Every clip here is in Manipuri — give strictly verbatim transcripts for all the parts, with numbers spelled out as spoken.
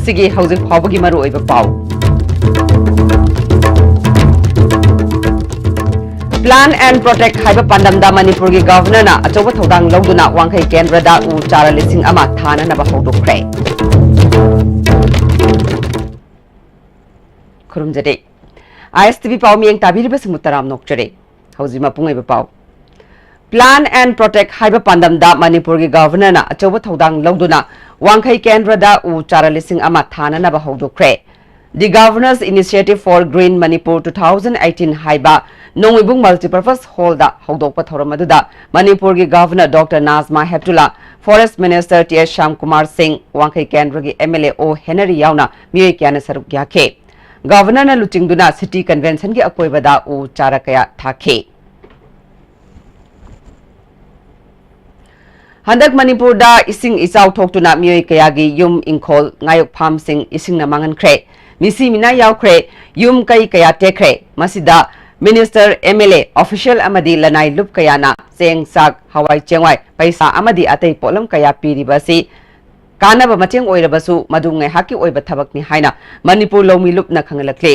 ꯁꯤꯒꯤ ꯍꯧꯖꯤꯛ ꯐꯥꯎꯕꯒꯤ ꯃꯔꯨꯑꯣꯏꯕ ꯄꯥꯎ꯫ Plan and Protect ꯍꯥꯏꯕ ꯄꯥꯟꯗꯝꯗ ꯃꯅꯤꯄꯨꯔꯒꯤ ꯒꯚꯔꯅꯔꯅ ꯑꯆꯧꯕ ꯊꯧꯗꯥꯡ ꯂꯧꯗꯨꯅ ꯋꯥꯡꯈꯩ ꯀꯦꯟꯗ꯭ꯔꯗ ꯎ ꯆꯥꯔꯥ ꯂꯤꯁꯤꯡ ꯑꯃ ꯊꯥꯅꯅꯕ ꯍꯧꯗꯣꯛꯈ꯭ꯔꯦ꯫ ꯈꯨꯔꯨꯝꯖꯔꯤ꯫ ISTV ꯄꯥꯎ ꯃꯤꯌꯦꯡ ꯇꯥꯕꯤꯔꯤꯕꯁꯤꯡꯕꯨ ꯇꯔꯥꯝꯅ ꯑꯣꯛꯆꯔꯤ꯫ ꯍꯧꯖꯤꯛ ꯃꯄꯨꯡ ꯑꯣꯏꯕ ꯄꯥꯎ꯫ Plan and Protect ꯍꯥꯏꯕ ꯄꯥꯟꯗꯝꯗ ꯃꯅꯤꯄꯨꯔꯒꯤ ꯒꯚꯔꯅꯔꯅ ꯑꯆꯧꯕ ꯊꯧꯗꯥꯡ ꯂꯧꯗꯨꯅ ꯋꯥꯡꯈꯩ ꯀꯦꯟꯗ꯭ꯔꯗ ꯎ ꯆꯥꯔꯥ ꯂꯤꯁꯤꯡ ꯑꯃ ꯊꯥꯅꯅꯕ ꯍꯧꯗꯣꯛꯈ꯭ꯔꯦ꯫ The Governor's Initiative for Green Manipur two thousand eighteen ꯍꯥꯏꯕ ꯅꯣꯡꯃꯩꯕꯨꯡ Multipurpose Hallꯗ ꯍꯧꯗꯣꯛꯄ ꯊꯧꯔꯝ ꯑꯗꯨꯗ ꯃꯅꯤꯄꯨꯔꯒꯤ governor doctor Najma Heptulla, Forest Minister T H Shyamkumar Singh, ꯋꯥꯡꯈꯩ ꯀꯦꯟꯗ꯭ꯔꯒꯤ MLA ꯑꯣ ꯍꯦꯅꯔꯤ ꯌꯥꯎꯅ ꯃꯤꯑꯣꯏ ꯀꯌꯥꯅ ꯁꯔꯨꯛ ꯌꯥꯈꯤ꯫ ꯒꯚꯔꯅꯔꯅ ꯂꯨꯆꯤꯡꯗꯨꯅ City Conventionꯒꯤ ꯑꯀꯣꯏꯕꯗ ꯎ ꯆꯥꯔꯥ ꯀꯌꯥ ꯊꯥꯈꯤ꯫ ꯍꯟꯗꯛ ꯃꯅꯤꯄꯨꯔꯗ ꯏꯁꯤꯡ ꯏꯆꯥꯎ ꯊꯣꯛꯇꯨꯅ ꯃꯤꯑꯣꯏ ꯀꯌꯥꯒꯤ ꯌꯨꯝ, ꯏꯪꯈꯣꯜ, ꯉꯥꯌꯣꯛ ꯐꯥꯝꯁꯤꯡ ꯏꯁꯤꯡꯅ ꯃꯥꯡꯍꯟꯈ꯭ꯔꯦ꯫ ꯃꯤꯁꯤ ꯃꯤꯅꯥ ꯌꯥꯎꯈ꯭ꯔꯦ꯫ ꯌꯨꯝ ꯀꯩ ꯀꯌꯥ ꯇꯦꯛꯈ꯭ꯔꯦ꯫ ꯃꯁꯤꯗ Minister, MLA, official ꯑꯃꯗꯤ ꯂꯅꯥꯏ ꯂꯨꯞ ꯀꯌꯥꯅ ꯆꯦꯡ, ꯆꯥꯛ, ꯍꯋꯥꯏ ꯆꯦꯡꯋꯥꯏ, ꯄꯩꯁꯥ ꯑꯃꯗꯤ ꯑꯇꯩ ꯄꯣꯠꯂꯝ ꯀꯌꯥ ꯄꯤꯔꯤꯕ ꯑꯁꯤ ꯀꯥꯟꯅꯕ ꯃꯇꯦꯡ ꯑꯣꯏꯔꯕꯁꯨ ꯃꯗꯨ ꯉꯥꯏꯍꯥꯛꯀꯤ ꯑꯣꯏꯕ ꯊꯕꯛꯅꯤ ꯍꯥꯏꯅ ꯃꯅꯤꯄꯨꯔ ꯂꯧꯃꯤ ꯂꯨꯞꯅ ꯈꯪꯍꯜꯂꯛꯂꯤ꯫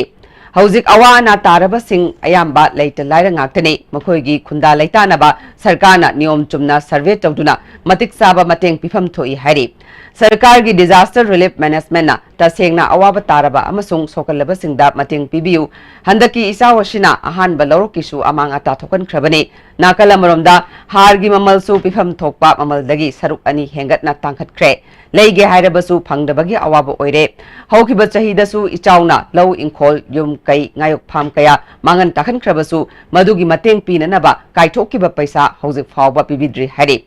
ꯍꯧꯖꯤꯛ ꯑꯋꯥ ꯑꯅꯥ ꯇꯥꯔꯕꯁꯤꯡ ꯑꯌꯥꯝꯕ ꯂꯩꯇ ꯂꯥꯏꯔ ꯉꯥꯛꯇꯅꯤ꯫ ꯃꯈꯣꯏꯒꯤ ꯈꯨꯟꯗꯥ ꯂꯩꯇꯥꯅꯕ ꯁꯔꯀꯥꯔꯅ ꯅꯤꯌꯣꯝ ꯆꯨꯝꯅ survey ꯇꯧꯗꯨꯅ ꯃꯇꯤꯛ ꯆꯥꯕ ꯃꯇꯦꯡ ꯄꯤꯐꯝ ꯊꯣꯛꯏ ꯍꯥꯏꯔꯤ꯫ ꯁꯔꯀꯥꯔꯒꯤ Disaster Relief Managementꯅ ꯇꯁꯦꯡꯅ ꯑꯋꯥꯕ ꯇꯥꯔꯕ ꯑꯃꯁꯨꯡ ꯁꯣꯛꯍꯜꯂꯕꯁꯤꯡꯗ ꯃꯇꯦꯡ ꯄꯤꯕꯤꯌꯨ꯫ ꯍꯟꯗꯛꯀꯤ ꯏꯆꯥꯎ ꯑꯁꯤꯅ ꯑꯍꯥꯟꯕ ꯂꯧꯔꯣꯛꯀꯤꯁꯨ ꯑꯃꯥꯡ ꯑꯇꯥ ꯊꯣꯛꯍꯟꯈ꯭ꯔꯕꯅꯤ꯫ ꯅꯥꯀꯜ ꯑꯃꯔꯣꯝꯗ ꯍꯥꯔꯒꯤ ꯃꯃꯜꯁꯨ ꯄꯤꯐꯝ ꯊꯣꯛꯄ ꯃꯃꯜꯗꯒꯤ ꯁꯔꯨꯛ ꯑꯅꯤ ꯍꯦꯟꯒꯠꯅ ꯇꯥꯡꯈꯠꯈ꯭ꯔꯦ꯫ ꯂꯩꯒꯦ ꯍꯥꯏꯔꯕꯁꯨ ꯐꯪꯗꯕꯒꯤ ꯑꯋꯥꯕ ꯑꯣꯏꯔꯦ꯫ ꯍꯧꯈꯤꯕ ꯆꯍꯤꯗꯁꯨ ꯏꯆꯥꯎꯅ ꯂꯧ, ꯏꯪꯈꯣꯜ, ꯌꯨꯝ, ꯀꯩ, ꯉꯥꯌꯣꯛ ꯐꯥꯝ ꯀꯌꯥ ꯃꯥꯡꯍꯟ ꯇꯥꯛꯍꯟꯈ꯭ꯔꯕꯁꯨ ꯃꯗꯨꯒꯤ ꯃꯇꯦꯡ ꯄꯤꯅꯅꯕ ꯀꯥꯏꯊꯣꯛꯈꯤꯕ ꯄꯩꯁꯥ ꯍꯧꯖꯤꯛ ꯐꯥꯎꯕ ꯄꯤꯕꯤꯗ꯭ꯔꯤ ꯍꯥꯏꯔꯤ꯫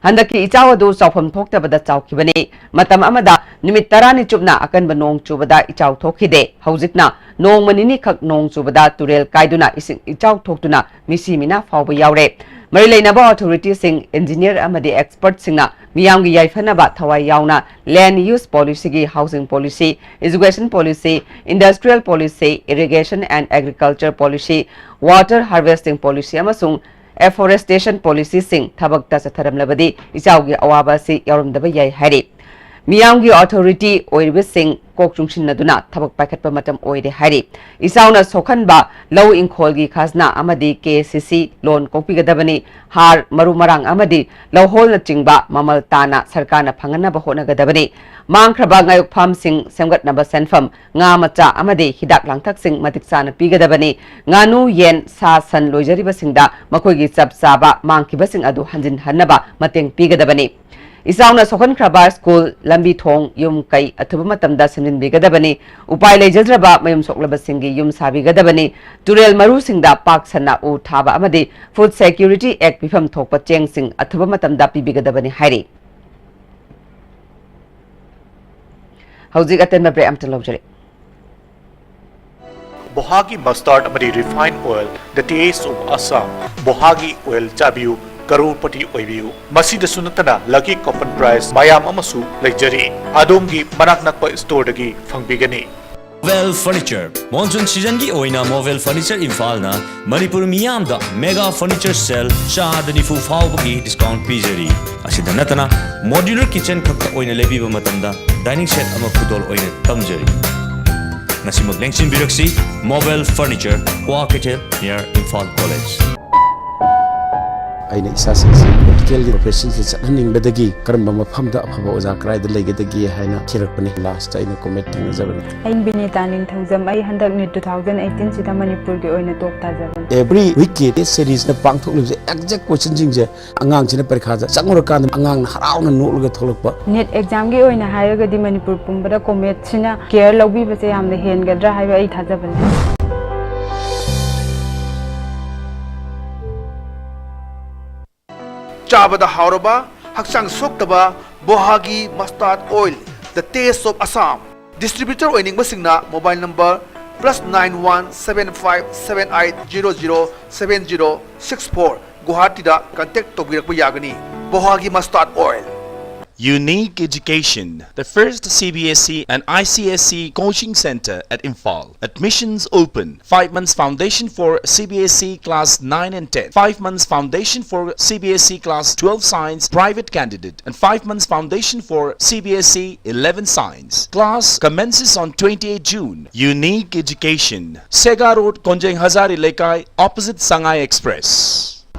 ꯍꯟꯗꯛꯀꯤ ꯏꯆꯥꯎ ꯑꯗꯨ ꯆꯥꯎꯐꯝ ꯊꯣꯛꯇꯕꯗ ꯆꯥꯎꯈꯤꯕꯅꯤ꯫ ꯃꯇꯝ ꯑꯃꯗ ꯅꯨꯃꯤꯠ ꯇꯔꯥꯅꯤ ꯆꯨꯞꯅ ꯑꯀꯟꯕ ꯅꯣꯡ ꯆꯨꯕꯗ ꯏꯆꯥꯎ ꯊꯣꯛꯈꯤꯗꯦ꯫ ꯍꯧꯖꯤꯛꯅ ꯅꯣꯡꯃ ꯅꯤꯅꯤꯈꯛ ꯅꯣꯡ ꯆꯨꯕꯗ ꯇꯨꯔꯦꯜ ꯀꯥꯏꯗꯨꯅ ꯏꯁꯤꯡ ꯏꯆꯥꯎ ꯊꯣꯛꯇꯨꯅ ꯃꯤꯁꯤ ꯃꯤꯅꯥ ꯐꯥꯎꯕ ꯌꯥꯎꯔꯦ꯫ ꯃꯔꯤ ꯂꯩꯅꯕ authorityꯁꯤꯡ, engineer ꯑꯃꯗꯤ expertꯁꯤꯡꯅ ꯃꯤꯌꯥꯝꯒꯤ ꯌꯥꯏꯐꯅꯕ ꯊꯋꯥꯏ ꯌꯥꯎꯅ land use policyꯒꯤ housing policy, education policy, industrial policy, irrigation and agriculture policy, water harvesting policy ꯑꯃꯁꯨꯡ afforestation policyꯁꯤꯡ ꯊꯕꯛꯇ ꯆꯠꯊꯔꯝꯂꯕꯗꯤ ꯏꯆꯥꯎꯒꯤ ꯑꯋꯥꯕ ꯑꯁꯤ ꯌꯥꯎꯔꯝꯗꯕ ꯌꯥꯏ ꯍꯥꯏꯔꯤ꯫ ꯃꯤꯌꯥꯝꯒꯤ ꯑꯣꯊꯣꯔꯤꯇꯤ ꯑꯣꯏꯔꯤꯕꯁꯤꯡ ꯀꯣꯛ ꯆꯨꯡꯁꯤꯟꯅꯗꯨꯅ ꯊꯕꯛ ꯄꯥꯏꯈꯠꯄ ꯃꯇꯝ ꯑꯣꯏꯔꯦ ꯍꯥꯏꯔꯤ꯫ ꯏꯆꯥꯎꯅ ꯁꯣꯛꯍꯟꯕ ꯂꯧ ꯏꯪꯈꯣꯜꯒꯤ ꯈꯥꯖꯅꯥ ꯑꯃꯗꯤ ꯀꯦ ꯁꯤ ꯁꯤ ꯂꯣꯟ ꯀꯣꯛꯄꯤꯒꯗꯕꯅꯤ꯫ ꯍꯥꯔ, ꯃꯔꯨ ꯃꯔꯥꯡ ꯑꯃꯗꯤ ꯂꯧꯍꯣꯜꯅꯆꯤꯡꯕ ꯃꯃꯜ ꯇꯥꯅ ꯁꯔꯀꯥꯔꯅ ꯐꯪꯍꯟꯅꯕ ꯍꯣꯠꯅꯒꯗꯕꯅꯤ꯫ ꯃꯥꯡꯈ꯭ꯔꯕ ꯉꯥꯌꯣꯛ ꯐꯥꯝꯁꯤꯡ ꯁꯦꯝꯒꯠꯅꯕ ꯁꯦꯟꯐꯝ, ꯉꯥ ꯃꯆꯥ ꯑꯃꯗꯤ ꯍꯤꯗꯥꯛ ꯂꯥꯡꯊꯛꯁꯤꯡ ꯃꯇꯤꯛ ꯆꯥꯅ ꯄꯤꯒꯗꯕꯅꯤ꯫ ꯉꯥꯅꯨ, ꯌꯦꯟ, ꯁꯥ, ꯁꯟ ꯂꯣꯏꯖꯔꯤꯕꯁꯤꯡꯗ ꯃꯈꯣꯏꯒꯤ ꯆꯞ ꯆꯥꯕ ꯃꯥꯡꯈꯤꯕꯁꯤꯡ ꯑꯗꯨ ꯍꯟꯖꯤꯟꯍꯟꯅꯕ ꯃꯇꯦꯡ ꯄꯤꯒꯗꯕꯅꯤ꯫ ꯏꯆꯥꯎꯅ ꯁꯣꯛꯍꯟꯈ꯭ꯔꯕ ꯁ꯭ꯀꯨꯜ, ꯂꯝꯕꯤ ꯊꯣꯡ, ꯌꯨꯝ ꯀꯩ ꯑꯊꯨꯕ ꯃꯇꯝꯗ ꯁꯦꯝꯖꯤꯟꯕꯤꯒꯗꯕꯅꯤ꯫ ꯎꯄꯥꯏ ꯂꯩꯖꯗ꯭ꯔꯕ ꯃꯌꯨꯝ ꯁꯣꯛꯂꯕꯁꯤꯡꯒꯤ ꯌꯨꯝ ꯁꯥꯕꯤꯒꯗꯕꯅꯤ꯫ ꯇꯨꯔꯦꯜ ꯃꯔꯨꯁꯤꯡꯗ ꯄꯥꯛ ꯁꯟꯅ ꯎ ꯊꯥꯕ ꯑꯃꯗꯤ Food Security Act ꯄꯤꯐꯝ ꯊꯣꯛꯄ ꯆꯦꯡꯁꯤꯡ ꯑꯊꯨꯕ ꯃꯇꯝꯗ ꯄꯤꯕꯤꯒꯗꯕꯅꯤ ꯍꯥꯏꯔꯤ꯫ ꯍꯧꯖꯤꯛ ꯑꯇꯦꯟꯕ ꯕ꯭ꯔꯦꯛ ꯑꯃꯇ ꯂꯧꯖꯔꯤ꯫ ꯕꯣꯍꯥꯒꯤ ꯃꯁꯇꯥꯔꯗ ꯑꯃꯗꯤ refined oil, the taste of Assam꯫ ꯕꯣꯍꯥꯒꯤ ꯑꯣꯏꯜ ꯆꯥꯕꯤꯌꯨ, ꯀꯔꯣꯔꯄꯇꯤ ꯑꯣꯏꯕꯤꯌꯨ꯫ ꯃꯁꯤꯗꯁꯨ ꯅꯠꯇꯅ ꯂꯛꯀꯤ ꯀꯣꯄꯟ ꯄ꯭ꯔꯥꯏꯖ ꯃꯌꯥꯝ ꯑꯃꯁꯨ ꯂꯩꯖꯔꯤ꯫ ꯑꯗꯣꯝꯒꯤ ꯃꯅꯥꯛ ꯅꯛꯄ ꯁ꯭ꯇꯣꯔꯗꯒꯤ ꯐꯪꯕꯤꯒꯅꯤ꯫ ꯃꯣꯕꯦꯜ ꯐꯔꯅꯤꯆꯔ꯫ ꯃꯣꯟꯁꯨꯟ ꯁꯤꯖꯟꯒꯤ ꯑꯣꯏꯅ ꯃꯣꯕꯦꯜ ꯐꯔꯅꯤꯆꯔ ꯏꯝꯐꯥꯜꯅ ꯃꯅꯤꯄꯨꯔ ꯃꯤꯌꯥꯝꯗ ꯃꯦꯒꯥ ꯐꯔꯅꯤꯆꯔ ꯁꯦꯜ, ꯆꯥꯗ ꯅꯤꯐꯨ ꯐꯥꯎꯕꯒꯤ ꯗꯤꯁꯀꯥꯎꯟ ꯄꯤꯖꯔꯤ꯫ ꯑꯁꯤꯗ ꯅꯠꯇꯅ ꯃꯣꯗ꯭ꯌꯨꯂꯔ ꯀꯤꯆꯟ ꯈꯛꯇ ꯑꯣꯏꯅ ꯂꯩꯕꯤꯕ ꯃꯇꯝꯗ ꯗꯥꯏꯅꯤꯡ ꯁꯦꯠ ꯑꯃ ꯈꯨꯗꯣꯜ ꯑꯣꯏꯅ ꯇꯝꯖꯔꯤ꯫ ꯉꯁꯤꯃꯛ ꯂꯦꯡꯁꯤꯟꯕꯤꯔꯛꯁꯤ, ꯃꯣꯕꯦꯜ ꯐꯔꯅꯤꯆꯔ, ꯀ꯭ꯋꯥ ꯀꯩꯊꯦꯜ, near ꯏꯝꯐꯥꯜ ꯀꯣꯂꯦꯖ꯫ ꯑꯩꯅ ꯏꯆꯥꯁꯤꯡꯁꯤ ꯃꯦꯗꯤꯀꯦꯜꯒꯤ ꯄ꯭ꯔꯣꯐꯦꯁꯟꯁꯤ ꯆꯠꯍꯟꯅꯤꯡꯕꯗꯒꯤ ꯀꯔꯝꯕ ꯃꯐꯝꯗ ꯑꯐꯕ ꯑꯣꯖꯥ ꯀꯗꯥꯏꯗ ꯂꯩꯒꯗꯒꯦ ꯍꯥꯏꯅ ꯊꯤꯔꯛꯄꯅꯤ꯫ ꯂꯥꯁꯇ ꯑꯩꯅ ꯀꯣꯃꯦꯠ ꯊꯦꯡꯅꯖꯕꯅꯤ꯫ ꯑꯩ ꯕꯤꯅꯤꯇꯥ ꯅꯤꯡꯊꯧꯖꯝ꯫ ꯑꯩ ꯍꯟꯗꯛ ꯅꯤꯠ two thousand eighteen ꯁꯤꯗ ꯃꯅꯤꯄꯨꯔꯒꯤ ꯑꯣꯏꯅ ꯇꯣꯞ ꯇꯥꯖꯕꯅꯤ꯫ Every week ꯀꯤ test series ꯅ ꯄꯥꯡꯊꯣꯛꯂꯤꯕꯁꯦ exact question ꯁꯤꯡꯁꯦ ꯑꯉꯥꯡꯁꯤꯅ ꯄꯔꯤꯈꯥꯗ ꯆꯪꯉꯨꯔꯀꯥꯟꯗ ꯑꯉꯥꯡꯅ ꯍꯔꯥꯎꯅ ꯅꯣꯛꯂꯒ ꯊꯣꯛꯂꯛꯄ꯫ ꯅꯤꯠ ꯑꯦꯛꯖꯥꯝꯒꯤ ꯑꯣꯏꯅ ꯍꯥꯏꯔꯒꯗꯤ ꯃꯅꯤꯄꯨꯔ ꯄꯨꯝꯕꯗ ꯀꯣꯃꯦꯠꯁꯤꯅ ꯀꯦꯌꯔ ꯂꯧꯕꯤꯕꯁꯦ ꯌꯥꯝꯅ ꯍꯦꯟꯒꯗ꯭ꯔꯥ ꯍꯥꯏꯕ ꯑꯩ ꯊꯥꯖꯕ ꯂꯩ꯫ ꯆꯥꯕꯗ ꯍꯥꯎꯔꯕ, ꯍꯛꯆꯥꯡ ꯁꯣꯛꯇꯕ ꯕꯣꯍꯥꯒꯤ mustard oil, the taste of Assam꯫ Distributor ꯑꯣꯏꯅꯤꯡꯕꯁꯤꯡꯅ mobile number plus nine one seven five seven eight zero zero seven zero six four ꯒꯨꯋꯥꯍꯥꯇꯤꯗ contact ꯇꯧꯕꯤꯔꯛꯄ ꯌꯥꯒꯅꯤ꯫ ꯕꯣꯍꯥꯒꯤ mustard oil꯫ Unique Education, the first C B S E and I C S E coaching center at Imphal. Admissions open. Five months foundation for C B S E class nine and ten. Five months foundation for C B S E class twelve science private candidate. And five months foundation for C B S E eleven science. Class commences on twenty-eighth June. Unique Education, Sega Road, Konjeng Hazari Lekai, opposite Sangai Express.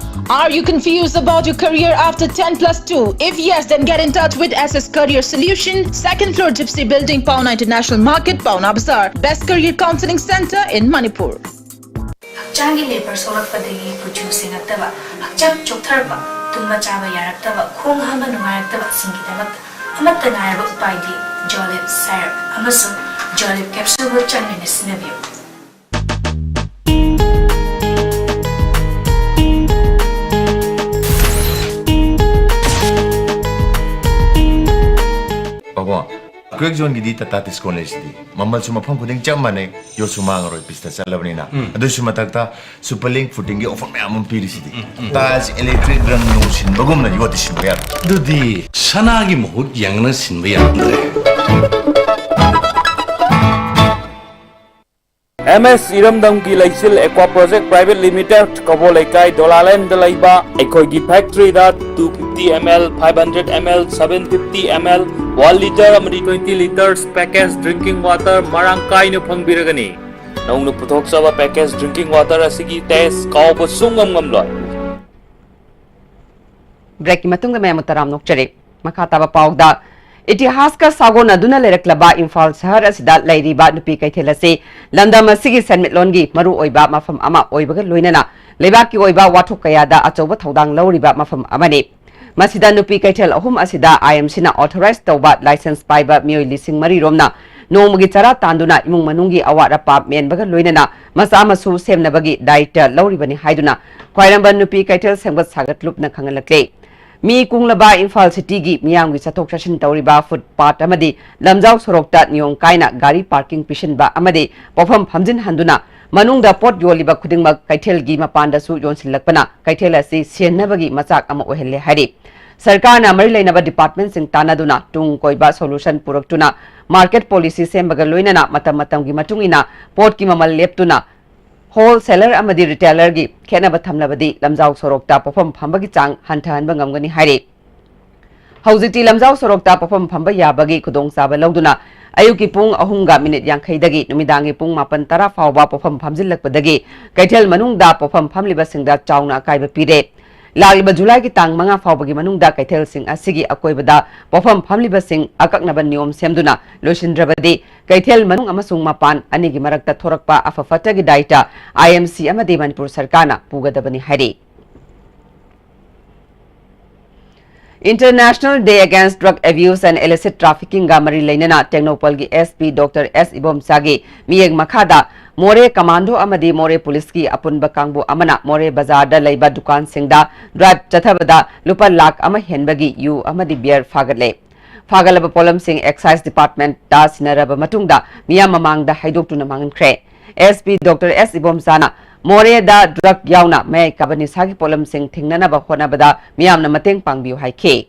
Are you confused about your career after ten plus two? If yes, then get in touch with S S Career Solution, second floor Gypsy Building, Paona International Market, Paona Bazaar. Best career counseling center in Manipur. ꯍꯛꯆꯥꯡꯒꯤ ꯂꯦꯕꯔ ꯁꯣꯛꯂꯛꯄꯗꯒꯤ ꯀꯨꯆꯨ ꯁꯦꯡꯉꯛꯇꯕ, ꯍꯛꯆꯥꯡ ꯆꯣꯛꯊꯔꯛꯄ, ꯇꯨꯝꯕ ꯆꯥꯕ ꯌꯥꯔꯛꯇꯕ, ꯈꯣꯡ ꯍꯥꯝꯕ ꯅꯨꯡꯉꯥꯏꯔꯛꯇꯕꯁꯤꯡꯒꯤꯗꯃꯛꯇ ꯑꯃꯠꯇ ꯉꯥꯏꯔꯕ ꯎꯄꯥꯏꯗꯤ ꯖꯣꯂꯤꯞ ꯁꯥꯏꯔꯞ ꯑꯃꯁꯨꯡ ꯖꯣꯂꯤꯞ ꯀꯦꯞꯁꯨꯜꯕꯨ ꯆꯥꯡ ꯅꯥꯏꯅ ꯁꯤꯖꯤꯟꯅꯕꯤꯌꯨ꯫ ꯄꯥꯕꯣ, ꯀ꯭ꯋꯦꯛ ꯖꯣꯟꯒꯤꯗꯤ ꯇꯥꯇꯥ ꯗꯤꯁꯀꯥꯎꯟ ꯂꯩꯁꯤꯗꯤ꯫ ꯃꯃꯜꯁꯨ ꯃꯐꯝ ꯈꯨꯗꯤꯡ ꯆꯞ ꯃꯥꯟꯅꯩ, ꯌꯣꯠꯁꯨ ꯃꯥꯡꯉꯔꯣꯏ ꯄꯤꯁꯇ ꯆꯠꯂꯕꯅꯤꯅ꯫ ꯑꯗꯨꯏꯁꯨ ꯃꯊꯛꯇ ꯁꯨꯄꯔ ꯂꯤꯡ ꯐꯨꯇꯤꯡꯒꯤ ꯑꯣꯐꯔ ꯃꯌꯥꯝ ꯑꯃ ꯄꯤꯔꯤꯁꯤꯗꯤ꯫ ꯇꯥꯏꯜꯁ, ꯏꯂꯦꯛꯇ꯭ꯔꯤꯛ, ꯔꯪ ꯅꯨꯡ ꯁꯤꯟꯕꯒꯨꯝꯅ ꯌꯣꯠꯇꯤ ꯁꯤꯟꯕ ꯌꯥꯔꯣꯏ꯫ ꯑꯗꯨꯗꯤ ꯁꯅꯥꯒꯤ ꯃꯍꯨꯠ ꯌꯦꯡꯅ ꯁꯤꯟꯕ ꯌꯥꯔꯝꯗ꯭ꯔꯦ꯫ ꯑꯦꯝ ꯑꯦꯁ ꯏꯔꯝꯗꯝꯒꯤ ꯂꯩꯆꯤꯜ ꯑꯦꯀ꯭ꯋꯥ ꯄ꯭ꯔꯣꯖꯦꯛ ꯄ꯭ꯔꯥꯏꯚꯦꯠ ꯂꯤꯃꯤꯇꯦꯗ, ꯀꯕꯣꯂꯩꯀꯥꯏ, ꯗꯣꯂꯥꯂꯦꯟꯗ ꯂꯩꯕ ꯑꯩꯈꯣꯏꯒꯤ ꯐꯦꯛꯇꯔꯤꯗ two fifty ml, five hundred ml, seven fifty ml, one litre ꯑꯃꯗꯤ twenty litres package drinking water ꯃꯔꯥꯡ ꯀꯥꯏꯅ ꯐꯪꯕꯤꯔꯒꯅꯤ꯫ ꯅꯧꯅ ꯄꯨꯊꯣꯛꯆꯕ package drinking water ꯑꯁꯤꯒꯤ taste ꯀꯥꯎꯕ ꯁꯨꯡꯉꯝ ꯉꯝꯂꯣꯏ꯫ ꯕ꯭ꯔꯦꯛꯀꯤ ꯃꯇꯨꯡꯗ ꯃꯌꯥꯝꯕꯨ ꯇꯔꯥꯝꯅ ꯑꯣꯛꯆꯔꯤ꯫ ꯃꯈꯥ ꯇꯥꯕ ꯄꯥꯎꯗ, ꯏꯇꯤꯍꯥꯁꯀ ꯁꯥꯒꯣꯟꯅꯗꯨꯅ ꯂꯩꯔꯛꯂꯕ ꯏꯝꯐꯥꯜ ꯁꯍꯔ ꯑꯁꯤꯗ ꯂꯩꯔꯤꯕ ꯅꯨꯄꯤ ꯀꯩꯊꯦꯜ ꯑꯁꯤ ꯂꯝꯗꯝ ꯑꯁꯤꯒꯤ ꯁꯦꯟꯃꯤꯠꯂꯣꯟꯒꯤ ꯃꯔꯨꯑꯣꯏꯕ ꯃꯐꯝ ꯑꯃ ꯑꯣꯏꯕꯒ ꯂꯣꯏꯅꯅ ꯂꯩꯕꯥꯛꯀꯤ ꯑꯣꯏꯕ ꯋꯥꯊꯣꯛ ꯀꯌꯥꯗ ꯑꯆꯧꯕ ꯊꯧꯗꯥꯡ ꯂꯧꯔꯤꯕ ꯃꯐꯝ ꯑꯃꯅꯤ꯫ ꯃꯁꯤꯗ ꯅꯨꯄꯤ ꯀꯩꯊꯦꯜ ꯑꯍꯨꯝ ꯑꯁꯤꯗ ꯑꯥꯏ ꯑꯦꯝ ꯁꯤꯅ ꯑꯣꯊꯣꯔꯥꯏꯖ ꯇꯧꯕ ꯂꯥꯏꯁꯦꯟꯁ ꯄꯥꯏꯕ ꯃꯤꯑꯣꯏ ꯂꯤꯁꯤꯡ ꯃꯔꯤ ꯔꯣꯝꯅ ꯅꯣꯡꯃꯒꯤ ꯆꯔꯥ ꯇꯥꯟꯗꯨꯅ ꯏꯃꯨꯡ ꯃꯅꯨꯡꯒꯤ ꯑꯋꯥꯠ ꯑꯄꯥ ꯃꯦꯟꯕꯒ ꯂꯣꯏꯅꯅ ꯃꯆꯥ ꯃꯁꯨ ꯁꯦꯝꯅꯕꯒꯤ ꯗꯥꯌꯤꯠꯇ ꯂꯧꯔꯤꯕꯅꯤ ꯍꯥꯏꯗꯨꯅ ꯈ꯭ꯋꯥꯏꯔꯝꯕꯟ ꯅꯨꯄꯤ ꯀꯩꯊꯦꯜ ꯁꯦꯝꯒꯠ ꯁꯥꯒꯠ ꯂꯨꯞꯅ ꯈꯪꯍꯜꯂꯛꯂꯤ꯫ ꯃꯤ ꯀꯨꯡꯂꯕ ꯏꯝꯐꯥꯜ ꯁꯤꯇꯤꯒꯤ ꯃꯤꯌꯥꯝꯒꯤ ꯆꯠꯊꯣꯛ ꯆꯠꯁꯤꯟ ꯇꯧꯔꯤꯕ ꯐꯨꯠꯄꯥꯠ ꯑꯃꯗꯤ ꯂꯝꯖꯥꯎ ꯁꯣꯔꯣꯛꯇ ꯅꯤꯌꯣꯝ ꯀꯥꯏꯅ ꯒꯥꯔꯤ ꯄꯥꯔꯀꯤꯡ ꯄꯤꯁꯤꯟꯕ ꯑꯃꯗꯤ ꯄꯣꯠꯐꯝ ꯐꯝꯖꯤꯟꯍꯟꯗꯨꯅ ꯃꯅꯨꯡꯗ ꯄꯣꯠ ꯌꯣꯜꯂꯤꯕ ꯈꯨꯗꯤꯡꯃꯛ ꯀꯩꯊꯦꯜꯒꯤ ꯃꯄꯥꯟꯗꯁꯨ ꯌꯣꯟꯁꯤꯜꯂꯛꯄꯅ ꯀꯩꯊꯦꯜ ꯑꯁꯤ ꯁꯦꯟꯅꯕꯒꯤ ꯃꯆꯥꯛ ꯑꯃ ꯑꯣꯏꯍꯜꯂꯦ ꯍꯥꯏꯔꯤ꯫ ꯁꯔꯀꯥꯔꯅ ꯃꯔꯤ ꯂꯩꯅꯕ departmentꯁꯤꯡ ꯇꯥꯟꯅꯗꯨꯅ ꯇꯨꯡ ꯀꯣꯏꯕ solution ꯄꯨꯔꯛꯇꯨꯅ market policy ꯁꯦꯝꯕꯒ ꯂꯣꯏꯅꯅ ꯃꯇꯝ ꯃꯇꯝꯒꯤ ꯃꯇꯨꯡ ꯏꯟꯅ ꯄꯣꯠꯀꯤ ꯃꯃꯜ ꯂꯦꯞꯇꯨꯅ wholesaler ꯑꯃꯗꯤ retailerꯒꯤ ꯈꯦꯠꯅꯕ ꯊꯝꯂꯕꯗꯤ ꯂꯝꯖꯥꯎ ꯁꯣꯔꯣꯛꯇ ꯄꯣꯠꯐꯝ ꯐꯝꯕꯒꯤ ꯆꯥꯡ ꯍꯟꯊꯍꯟꯕ ꯉꯝꯒꯅꯤ ꯍꯥꯏꯔꯤ꯫ ꯍꯧꯖꯤꯛꯇꯤ ꯂꯝꯖꯥꯎ ꯁꯣꯔꯣꯛꯇ ꯄꯣꯠꯐꯝ ꯐꯝꯕ ꯌꯥꯕꯒꯤ ꯈꯨꯗꯣꯡꯆꯥꯕ ꯂꯧꯗꯨꯅ ꯑꯌꯨꯛꯀꯤ ꯄꯨꯡ ꯑꯍꯨꯝꯒ minute ꯌꯥꯡꯈꯩꯗꯒꯤ ꯅꯨꯃꯤꯗꯥꯡꯒꯤ ꯄꯨꯡ ꯃꯥꯄꯟ ꯇꯔꯥ ꯐꯥꯎꯕ ꯄꯣꯠꯐꯝ ꯐꯝꯖꯤꯜꯂꯛꯄꯗꯒꯤ ꯀꯩꯊꯦꯜ ꯃꯅꯨꯡꯗ ꯄꯣꯠꯐꯝ ꯐꯝꯂꯤꯕꯁꯤꯡꯗ ꯆꯥꯎꯅ ꯑꯀꯥꯏꯕ ꯄꯤꯔꯦ꯫ ꯂꯥꯛꯂꯤꯕ ꯖꯨꯂꯥꯏꯒꯤ ꯇꯥꯡ ꯃꯉꯥ ꯐꯥꯎꯕꯒꯤ ꯃꯅꯨꯡꯗ ꯀꯩꯊꯦꯜꯁꯤꯡ ꯑꯁꯤꯒꯤ ꯑꯀꯣꯏꯕꯗ ꯄꯣꯠꯐꯝ ꯐꯝꯂꯤꯕꯁꯤꯡ ꯑꯀꯛꯅꯕ ꯅꯤꯌꯣꯝ ꯁꯦꯝꯗꯨꯅ ꯂꯣꯏꯁꯤꯟꯗ꯭ꯔꯕꯗꯤ ꯀꯩꯊꯦꯜ ꯃꯅꯨꯡ ꯑꯃꯁꯨꯡ ꯃꯄꯥꯟ ꯑꯅꯤꯒꯤ ꯃꯔꯛꯇ ꯊꯣꯔꯛꯄ ꯑꯐ ꯐꯠꯇꯒꯤ ꯗꯥꯏꯇ IMC ꯑꯃꯗꯤ ꯃꯅꯤꯄꯨꯔ ꯁꯔꯀꯥꯔꯅ ꯄꯨꯒꯗꯕꯅꯤ ꯍꯥꯏꯔꯤ꯫ International Day Against Drug Abuse and Illicit Traffickingꯒ ꯃꯔꯤ ꯂꯩꯅꯅ ꯇꯦꯡꯅꯧꯄꯜꯒꯤ SP Doctor S ꯏꯕꯣꯝꯆꯥꯒꯤ ꯃꯤꯠꯌꯦꯡ ꯃꯈꯥꯗ ꯃꯣꯔꯦ ꯀꯃꯥꯟꯗꯣ ꯑꯃꯗꯤ ꯃꯣꯔꯦ ꯄꯨꯂꯤꯁꯀꯤ ꯑꯄꯨꯟꯕ ꯀꯥꯡꯕꯨ ꯑꯃꯅ ꯃꯣꯔꯦ ꯕꯖꯥꯔꯗ ꯂꯩꯕ ꯗꯨꯀꯥꯟꯁꯤꯡꯗ drive ꯆꯠꯊꯕꯗ ꯂꯨꯄꯥ ꯂꯥꯈ ꯑꯃ ꯍꯦꯟꯕꯒꯤ ꯌꯨ ꯑꯃꯗꯤ beer ꯐꯥꯒꯠꯂꯦ꯫ ꯐꯥꯒꯠꯂꯕ ꯄꯣꯠꯂꯝꯁꯤꯡ excise departmentꯇ ꯁꯤꯟꯅꯔꯕ ꯃꯇꯨꯡꯗ ꯃꯤꯌꯥꯝ ꯃꯃꯥꯡꯗ ꯍꯥꯏꯗꯣꯛꯇꯨꯅ ꯃꯥꯡꯍꯟꯈ꯭ꯔꯦ꯫ SP Doctor S ꯏꯕꯣꯝꯆꯥꯅ ꯃꯣꯔꯦꯗ drug ꯌꯥꯎꯅ ꯃꯌꯥꯏ ꯀꯥꯕ ꯅꯤꯁꯥꯒꯤ ꯄꯣꯠꯂꯝꯁꯤꯡ ꯊꯤꯡꯅꯅꯕ ꯍꯣꯠꯅꯕꯗ ꯃꯤꯌꯥꯝꯅ ꯃꯇꯦꯡ ꯄꯥꯡꯕꯤꯌꯨ ꯍꯥꯏꯈꯤ꯫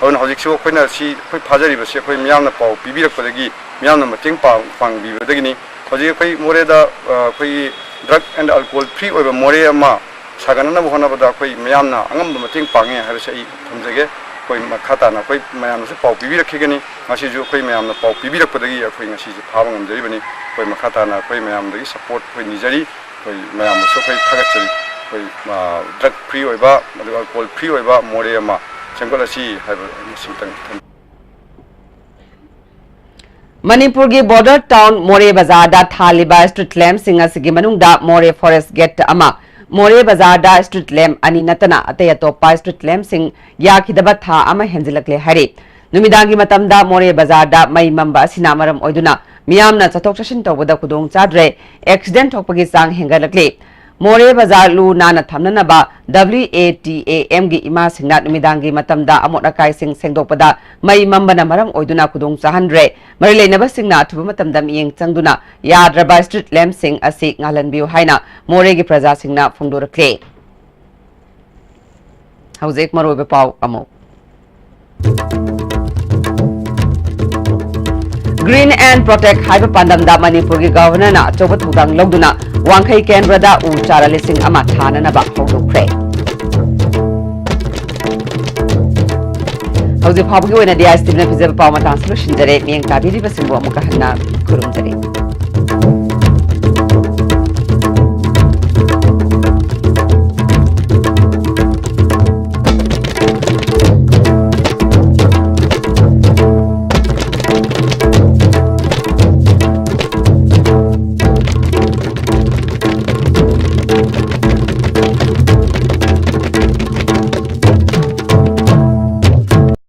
ꯑꯗꯨꯅ ꯍꯧꯖꯤꯛꯁꯨ ꯑꯩꯈꯣꯏꯅ ꯁꯤ ꯑꯩꯈꯣꯏ ꯐꯥꯖꯔꯤꯕꯁꯤ ꯑꯩꯈꯣꯏ ꯃꯤꯌꯥꯝꯅ ꯄꯥꯎ ꯄꯤꯕꯤꯔꯛꯄꯗꯒꯤ, ꯃꯤꯌꯥꯝꯅ ꯃꯇꯦꯡ ꯄꯥꯡ-, ꯄꯥꯡꯕꯤꯕꯗꯒꯤꯅꯤ꯫ ꯍꯧꯖꯤꯛ ꯑꯩꯈꯣꯏ ꯃꯣꯔꯦꯗ, ꯑ, ꯑꯩꯈꯣꯏꯒꯤ drug and alcohol free ꯑꯣꯏꯕ ꯃꯣꯔꯦ ꯑꯃ ꯁꯥꯒꯠꯅꯅꯕ ꯍꯣꯠꯅꯕꯗ ꯑꯩꯈꯣꯏ ꯃꯌꯥꯝꯅ ꯑꯉꯝꯕ ꯃꯇꯦꯡ ꯄꯥꯡꯉꯦ ꯍꯥꯏꯕꯁꯤ ꯑꯩ ꯊꯝꯖꯒꯦ꯫ ꯑꯩꯈꯣꯏ ꯃꯈꯥ ꯇꯥꯅ ꯑꯩꯈꯣꯏ ꯃꯌꯥꯝꯅꯁꯨ ꯄꯥꯎ ꯄꯤꯕꯤꯔꯛꯈꯤꯒꯅꯤ꯫ ꯉꯁꯤꯁꯨ ꯑꯩꯈꯣꯏ ꯃꯌꯥꯝꯅ ꯄꯥꯎ ꯄꯤꯕꯤꯔꯛꯄꯗꯒꯤ ꯑꯩꯈꯣꯏ ꯉꯁꯤꯁꯦ ꯐꯥꯕ ꯉꯝꯖꯔꯤꯕꯅꯤ꯫ ꯑꯩꯈꯣꯏ ꯃꯈꯥ ꯇꯥꯅ ꯑꯩꯈꯣꯏ ꯃꯌꯥꯝꯗꯒꯤ support ꯑꯩꯈꯣꯏ ꯅꯤꯖꯔꯤ꯫ ꯑꯩꯈꯣꯏ ꯃꯌꯥꯝꯕꯨꯁꯨ ꯑꯩꯈꯣꯏ ꯊꯥꯒꯠꯆꯔꯤ꯫ ꯑꯩꯈꯣꯏ, ꯑ, drug free ꯑꯣꯏꯕ, ꯑꯗꯨꯒ alcohol free ꯑꯣꯏꯕ ꯃꯣꯔꯦ ꯑꯃ ꯁꯦꯝꯒꯠꯂꯁꯤ ꯍꯥꯏꯕ ꯃꯁꯤꯇꯪ ꯊꯝ-꯫ ꯃꯅꯤꯄꯨꯔꯒꯤ border town ꯃꯣꯔꯦ ꯕꯖꯥꯔꯗ ꯊꯥꯜꯂꯤꯕ street lampꯁꯤꯡ ꯑꯁꯤꯒꯤ ꯃꯅꯨꯡꯗ ꯃꯣꯔꯦ forest gate ꯑꯃ, ꯃꯣꯔꯦ ꯕꯖꯥꯔꯗ street lamp ꯑꯅꯤ ꯅꯠꯇꯅ ꯑꯇꯩ ꯑꯇꯣꯞꯄ street lampꯁꯤꯡ ꯌꯥꯈꯤꯗꯕ ꯊꯥ ꯑꯃ ꯍꯦꯟꯖꯤꯜꯂꯛꯂꯦ ꯍꯥꯏꯔꯤ꯫ ꯅꯨꯃꯤꯗꯥꯡꯒꯤ ꯃꯇꯝꯗ ꯃꯣꯔꯦ ꯕꯖꯥꯔꯗ ꯃꯩ ꯃꯝꯕ ꯑꯁꯤꯅ ꯃꯔꯝ ꯑꯣꯏꯗꯨꯅ ꯃꯤꯌꯥꯝꯅ ꯆꯠꯊꯣꯛ ꯆꯠꯁꯤꯟ ꯇꯧꯕꯗ ꯈꯨꯗꯣꯡ ꯆꯥꯗ꯭ꯔꯦ꯫ Accident ꯊꯣꯛꯄꯒꯤ ꯆꯥꯡ ꯍꯦꯟꯒꯠꯂꯛꯂꯤ꯫ ꯃꯣꯔꯦ ꯕꯖꯥꯔ ꯂꯨ ꯅꯥꯟꯅ ꯊꯝꯅꯅꯕ W A T A M ꯒꯤ ꯏꯃꯥꯁꯤꯡꯅ ꯅꯨꯃꯤꯗꯥꯡꯒꯤ ꯃꯇꯝꯗ ꯑꯃꯣꯠ ꯑꯀꯥꯏꯁꯤꯡ ꯁꯦꯡꯗꯣꯛꯄꯗ ꯃꯩ ꯃꯝꯕꯅ ꯃꯔꯝ ꯑꯣꯏꯗꯨꯅ ꯈꯨꯗꯣꯡ ꯆꯥꯍꯟꯗ꯭ꯔꯦ꯫ ꯃꯔꯤ ꯂꯩꯅꯕꯁꯤꯡꯅ ꯑꯊꯨꯕ ꯃꯇꯝꯗ ꯃꯤꯠꯌꯦꯡ ꯆꯪꯗꯨꯅ ꯌꯥꯗ꯭ꯔꯕ street lamp ꯁꯤꯡ ꯑꯁꯤ ꯉꯥꯜꯍꯟꯕꯤꯌꯨ ꯍꯥꯏꯅ ꯃꯣꯔꯦꯒꯤ ꯄ꯭ꯔꯖꯥꯁꯤꯡꯅ ꯐꯣꯡꯗꯣꯔꯛꯂꯤ꯫ ꯍꯧꯖꯤꯛ ꯃꯔꯨꯑꯣꯏꯕ ꯄꯥꯎ ꯑꯃꯨꯛ꯫ Green and Protect ꯍꯥꯏꯕ ꯄꯥꯟꯗꯝꯗ ꯃꯅꯤꯄꯨꯔꯒꯤ ꯒꯚꯔꯅꯔꯅ ꯑꯆꯧꯕ ꯊꯧꯗꯥꯡ ꯂꯧꯗꯨꯅ ꯋꯥꯡꯈꯩ ꯀꯦꯟꯗ꯭ꯔꯗ ꯎ ꯆꯥꯔꯥ ꯂꯤꯁꯤꯡ ꯑꯃ ꯊꯥꯅꯅꯕ ꯍꯧꯗꯣꯛꯈ꯭ꯔꯦ꯫ ꯍꯧꯖꯤꯛ ꯐꯥꯎꯕꯒꯤ ꯑꯣꯏꯅꯗꯤ ꯑꯥꯏ ꯑꯦꯁ ꯇꯤꯚꯤꯅ ꯄꯤꯖꯕ ꯄꯥꯎ ꯃꯇꯥꯡꯁꯤ ꯂꯣꯏꯁꯤꯟꯖꯔꯦ꯫ ꯃꯤꯠꯌꯦꯡ ꯇꯥꯕꯤꯔꯤꯕꯁꯤꯡꯕꯨ ꯑꯃꯨꯛꯀ ꯍꯟꯅ ꯈꯨꯔꯨꯝꯖꯔꯤ꯫